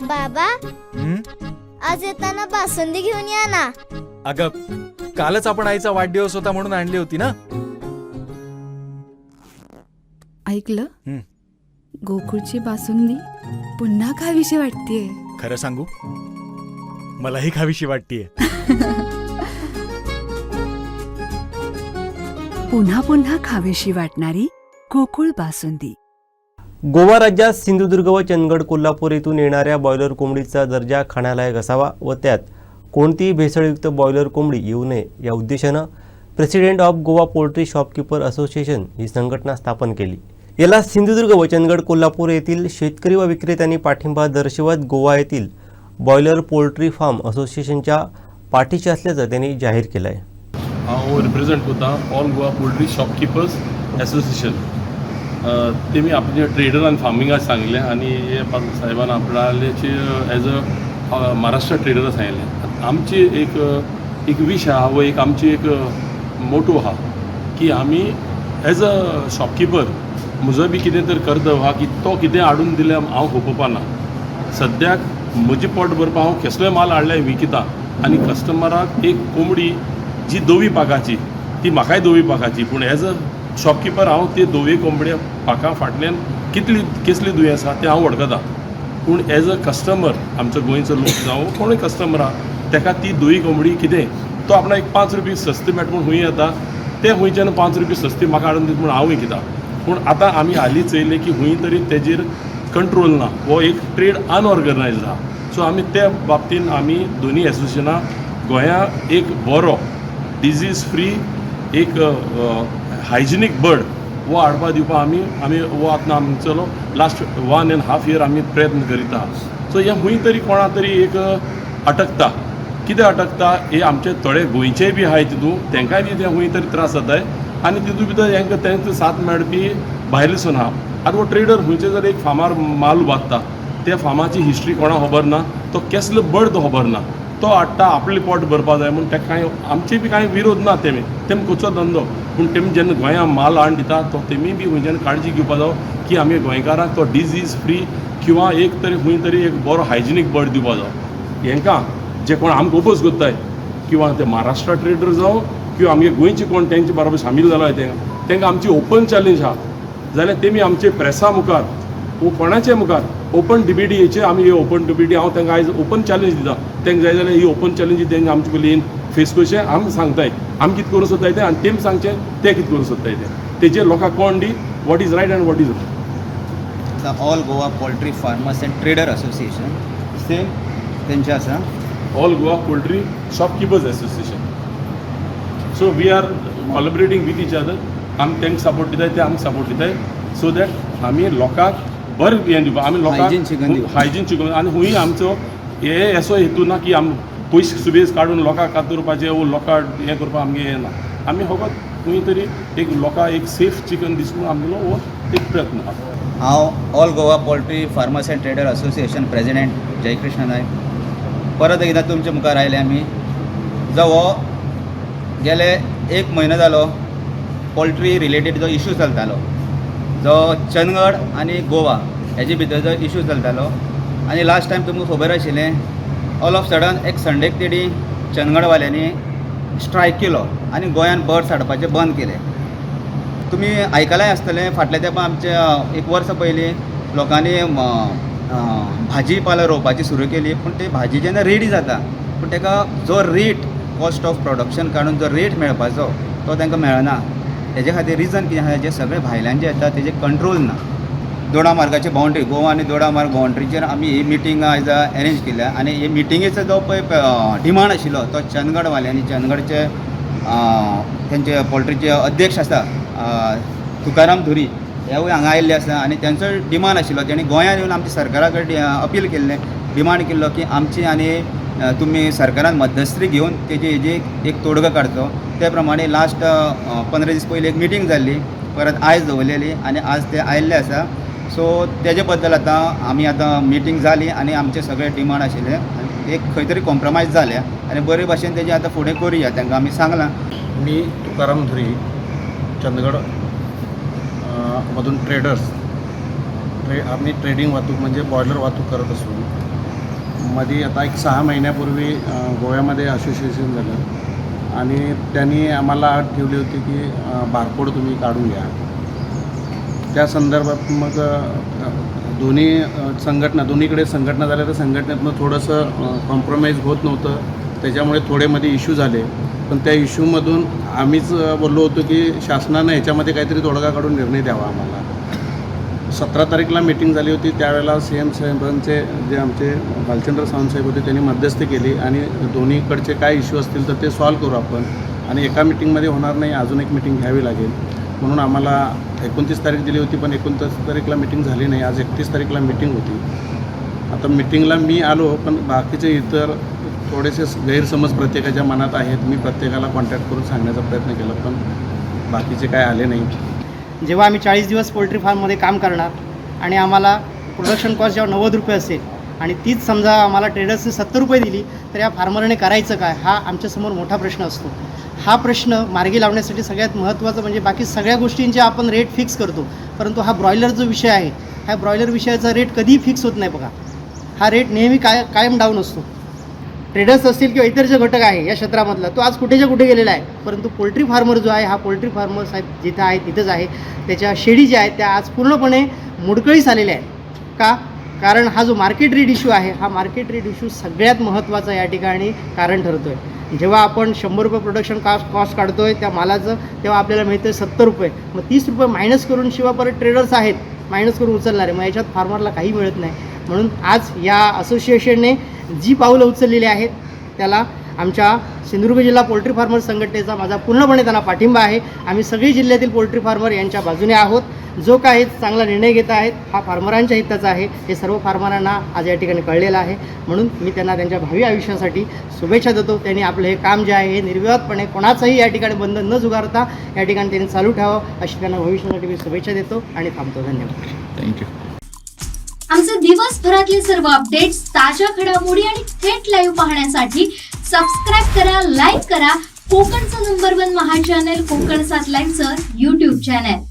बाबा, हं? आज येताना बासुंदी घेऊन या ना. अगं, कालच आपण आईचा वाढदिवस होता म्हणून आणली होती ना. ऐकलं? हं. गोकुळची बासुंदी पुन्हा खावीशी वाटतेय. खरं सांगू, मलाही खावीशी वाटतीये. पुन्हा पुन्हा खावीशी वाटणारी गोकुळ बासुंदी. गोवा राज्यात सिंधुदुर्ग व चंदगड कोल्हापूर येथून येणाऱ्या बॉयलर कोंबडीचा दर्जा खाण्यालायक असावा व त्यात कोणतीही भेसळयुक्त बॉयलर कोंबडी येऊ नये या उद्देशानं President of Goa Poultry Shopkeeper Association ही संघटना स्थापन केली. याला सिंधुदुर्ग व चंदगड कोल्हापूर येथील शेतकरी व विक्रेत्यांनी पाठिंबा दर्शवत गोवा येथील बॉयलर पोल्ट्री फार्म असोसिएशनच्या पाठीशी असल्याचं त्यांनी जाहीर केलं आहे. हांव रिप्रेझेंट करता All Goa Poultry Shopkeepers Association. तेमी आपल्या ट्रेडर आनी फार्मिंगाक सांगलें आनी हे साहेबान आपणाल्याचे एज अ महाराष्ट्र ट्रेडर सांगलें. आमची एक एक वीश आहा व एक आमची एक मोटो आहा की आमी एज अ शॉपकिपर म्हजो बी कितें तर कर्तव्य आहा की तो कितें हाडून दिल्यार हांव खपोवपा ना. सद्याक म्हजें पोट भरपाक हांव केसलोय माल हाडल्यार विकिता आनी कस्टमराक एक कोंबडी जी धवी पाकाची, ती म्हाकाय धवी पाकाची, पूण एज अ शॉपकिपर हांव ते धवे कोंबडे पाका फाटल्यान कितली केसली दुयेंस आसा तें हांव वळखता. पूण एज अ कस्टमर आमचो गोंयचो लोक जावं कोणूय कस्टमर आहा, तेका ती धवी कोंबडी कितें तो आपणाक एक 5 रुपये सस्ती मेळटा म्हूण खूंय येता, ते खुंयच्यान 5 रुपये सस्ती म्हाका हाडून दिता म्हूण हांव विकता. पूण आतां आमी हालींच चयलें की खूंय तरी तेजेर कंट्रोल ना, हो एक ट्रेड अनऑर्गनायज्ड आहा. सो आमी ते बाबतीन आमी दोनी एसोसिएशनां गोंया एक बरो डिजीज फ्री एक हायजिनीक बर्ड हो हाडपा दिवपा आमी हो आतां आमचो last 1.5 year आमी प्रयत्न करीत आहा. सो हें खूंय तरी कोणा तरी एक अटकता. कितें अटकता हे आमचे थोडे गोंयचेय बी आहाय तितून, तेंकाय बी ते खूंय तरी त्रास जाताय आनी तितून भितर हेंकां तेंचो साथ मेळपी भायले सून आहा. आतां हो ट्रेडर खंयचे जर एक फार्मार माल उबारता, त्या फार्माची हिस्ट्री कोणाक खबर ना, तो केसलो बर्ड तो खबर ना, तो हाडटा आपलें पोट भरपा जाय म्हूण. तेका कांय आमचे बी कांय विरोध ना, तेमी तेम खंयचो धंदो, पूण तेमी जेन्ना गोंया माल हाडून दिता तो तेमी बी खंयच्यान काळजी घेवपा जावो की आमी गोंयकारांक तो डिजीज फ्री किंवा एक तरी खंय तरी एक बरो हायजिनीक बर्ड दिवपा जावो. हेंकां जे कोण आमकां ओपोज करताय किंवा ते महाराष्ट्रा ट्रेडर जावं किंवा आमगे गोंयचे कोण तेंचे बरोबर सामील जाला, तेंकां आमची ओपन चॅलेंज आहा जाल्यार तेमी आमचे प्रेसा मुखार वो कोणाचे मुखार ओपन डिबेटीचे आमी हे ओपन डिबेटी हांव तांकां आयज ओपन चॅलेंज दिता. तांकां जाय जाल्यार ही ओपन चॅलेंज तेंकां आमचे कडेन फेस करचें. आमी सांगताय आमी कितें करूंक सोदताय तें आनी तेमी सांगचें ते कितें करूंक सोदताय तें. तेजेर लोकांक कोण दी what is right and what is wrong. The All Goa Poultry Farmers and Trader Association, same तेंचे आसा. All Goa Poultry Shopkeepers Association. So we are collaborating with each other. आमी तांकां सपोर्ट दिताय, ते आमकां सपोर्ट दिताय, सो that आमी लोकांक बरें हें दिवपा आमी Hygiene chicken लोकांक दिवपा. Hygiene chicken. आनी खूंय आमचो हे असो हेतू ना की आम पयशे सुबेज काडून लोकांक कातरपाचें वो लोकांक हें करपाक आमगे हें ना. आमी फकत खूंय तरी एक लोकांक एक सेफ चिकन दिस म्हूण आमगेलो हो एक प्रयत्न आहा. हांव All Goa Poultry Farmers and Trader Association President Jaikrishna Naik. परत एकदां तुमच्या मुखार आयले आमी. जो हो गेले एक म्हयनो जालो पोल्ट्री रिलेटेड जो इशू चलतालो, जो चंदगड आनी गोवा हेजे भितर जो इशू चलतालो, आनी लास्ट टायम तुमकां खबर आशिल्लें, ऑल ऑफ सडन एक संडेक तेणी चंदगडवाल्यांनी स्ट्रायक केलो आनी गोंयान बर्ड्स हाडपाचें बंद केलें. तुमी आयकलांय आसतलें, फाटल्या तेंपा आमच्या एक वर्स पयलीं लोकांनी भाजी पालो रोवपाची सुरू केली, पूण ती भाजी जेन्ना रेडी जाता पूण ताका जो रेट, कॉस्ट ऑफ प्रोडक्शन काडून जो रेट मेळपाचो तो तांकां मेळना. हेजे खातीर रिजन कितें आसा, जे सगळे भायल्यान जे येता तेजे कंट्रोल ना. दोडा मार्गाची बाउंड्री, गोवा आनी दोडा मार्ग बाउंड्रीचेर आमी ही मिटींग आयज अरेंज केल्या. आनी हे मिटिंगेचो जो पळय डिमांड आशिल्लो तो चंदगडवाल्यांनी, चंदगडचे तेंचे पोल्ट्रीचे अध्यक्ष आसा तुकाराम धुरी, हेवूय हांगा आयिल्ले आसा. आनी तेंचो डिमांड आशिल्लो, तेणी गोंयांत येवन आमच्या सरकारा कडेन अपील केल्लें, डिमांड केल्लो की आमची आनी तुमी सरकारान मध्यस्थी घेवन तेजी हेजी एक तोडगो काडचो. ते प्रमाणे लास्ट 15 दीस पयलीं एक मिटींग जाल्ली, परत आयज दवरलेली आनी आज ते आयिल्ले आसा. सो तेजे बद्दल आतां आमी आतां मिटींग जाली आनी आमचे सगळे डिमांड आशिल्ले आनी एक खंय तरी कॉम्प्रोमायज जाल्या आनी बरे भाशेन तेजें आतां फुडें करुया, तांकां आमी सांगलां. मी तुकाराम धुरी, चंदगड मधून ट्रेडर्स. आम्ही ट्रेडिंग वाहतूक म्हणजे बॉयलर वाहतूक करत असून मध्ये आता एक 6 महिन्यापूर्वी गोव्यामध्ये असोसिएशन झालं आणि त्यांनी आम्हाला अट ठेवली होती की बारकोड तुम्ही काढून घ्या. त्या संदर्भात मग दोन्ही संघटना, दोन्हीकडे संघटना झाल्या, तर संघटनेतनं थोडंसं कॉम्प्रोमाइज होत नव्हतं. त्याच्यामुळे थोडे मध्ये इश्यू झाले. पण त्या इश्यूमधून आम्हीच बोललो होतो की शासनानं ह्याच्यामध्ये काहीतरी तोडगा काढून निर्णय द्यावा आम्हाला. 17 तारीखला मिटिंग झाली होती. त्यावेळेला सीएम साहेबांचे जे आमचे भालचंद्र सावंत साहेब होते, त्यांनी मध्यस्थी केली आणि दोन्हीकडचे काय इश्यू असतील तर ते सॉल्व करू आपण आणि एका मिटिंगमध्ये होणार नाही, अजून एक मिटिंग घ्यावी लागेल म्हणून आम्हाला 29 तारीख दिली होती. पण 29 तारीखला मिटिंग झाली नाही. आज 31 तारीखला मिटिंग होती. आता मिटिंगला मी आलो, पण बाकीचे इतर थोडेसे गैरसमज प्रत्येकाच्या मनात आहेत. मी प्रत्येकाला कॉन्टॅक्ट करून सांगण्याचा प्रयत्न केला, पण बाकीचे काय आले नाही. जेव्हा आम्ही 40 दिवस पोल्ट्री फार्ममध्ये काम करणार आणि आम्हाला प्रोडक्शन कॉस्ट जेव्हा 90 रुपये असेल आणि तीच समजा आम्हाला ट्रेडर्सने 70 रुपये दिली, तर या फार्मरने करायचं काय, हा आमच्यासमोर मोठा प्रश्न असतो. हा प्रश्न मार्गी लावण्यासाठी सगळ्यात महत्त्वाचं म्हणजे बाकी सगळ्या गोष्टींचे आपण रेट फिक्स करतो, परंतु हा ब्रॉयलर जो विषय आहे, ह्या ब्रॉयलर विषयाचा रेट कधीही फिक्स होत नाही. बघा, हा रेट नेहमी कायम डाऊन असतो. ट्रेडर्स असतील किंवा इतर जे घटक आहे या क्षेत्रामधला, तो आज कुठेच्या कुठे गेलेला आहे, परंतु पोल्ट्री फार्मर जो आहे, हा पोल्ट्री फार्मर साहेब जिथं आहे तिथंच आहे. त्याच्या शेडी ज्या आहेत त्या आज पूर्णपणे मोडकळीस आलेल्या आहेत. का? कारण हा जो मार्केट रेट इश्यू आहे, हा मार्केट रेट इश्यू सगळ्यात महत्त्वाचा या ठिकाणी कारण ठरतो आहे. जेव्हा आपण 100 रुपये प्रोडक्शन कॉस्ट कॉस्ट काढतो आहे त्या मालाचं, तेव्हा आपल्याला मिळतं 70 रुपये. मग 30 रुपये मायनस करून शिवाय परत ट्रेडर्स आहेत मायनस करून उचलणारे, मग याच्यात फार्मरला काही मिळत नाही. म्हणून आज या असोसिएशनने जी पावलं उचललेली आहेत, त्याला आमच्या सिंधुदुर्ग जिल्हा पोल्ट्री फार्मर संघटनेचा माझा पूर्णपणे त्यांना पाठिंबा आहे. आम्ही सगळे जिल्ह्यातील पोल्ट्री फार्मर यांच्या बाजूने आहोत. जो काही चांगला निर्णय घेत आहेत, हा फार्मरांच्या हिताचा आहे, हे सर्व फार्मरांना आज या ठिकाणी कळलेलं आहे. म्हणून मी त्यांना त्यांच्या भावी आयुष्यासाठी शुभेच्छा देतो. त्यांनी आपलं हे काम जे आहे, हे निर्विवादपणे कोणाचंही या ठिकाणी बंधन न झुगारता या ठिकाणी त्यांनी चालू ठेवावं, अशी त्यांना भविष्यासाठी मी शुभेच्छा देतो आणि थांबतो. धन्यवाद. Thank you. आमचे दिवसभरातले सर्व अपडेट्स, ताज्या घडामोडी आणि थेट लाईव्ह पाहण्यासाठी सबस्क्राईब करा, लाईक करा कोकणचं नंबर वन महा चॅनल कोकण 7 लाईव्हचं युट्यूब चॅनल.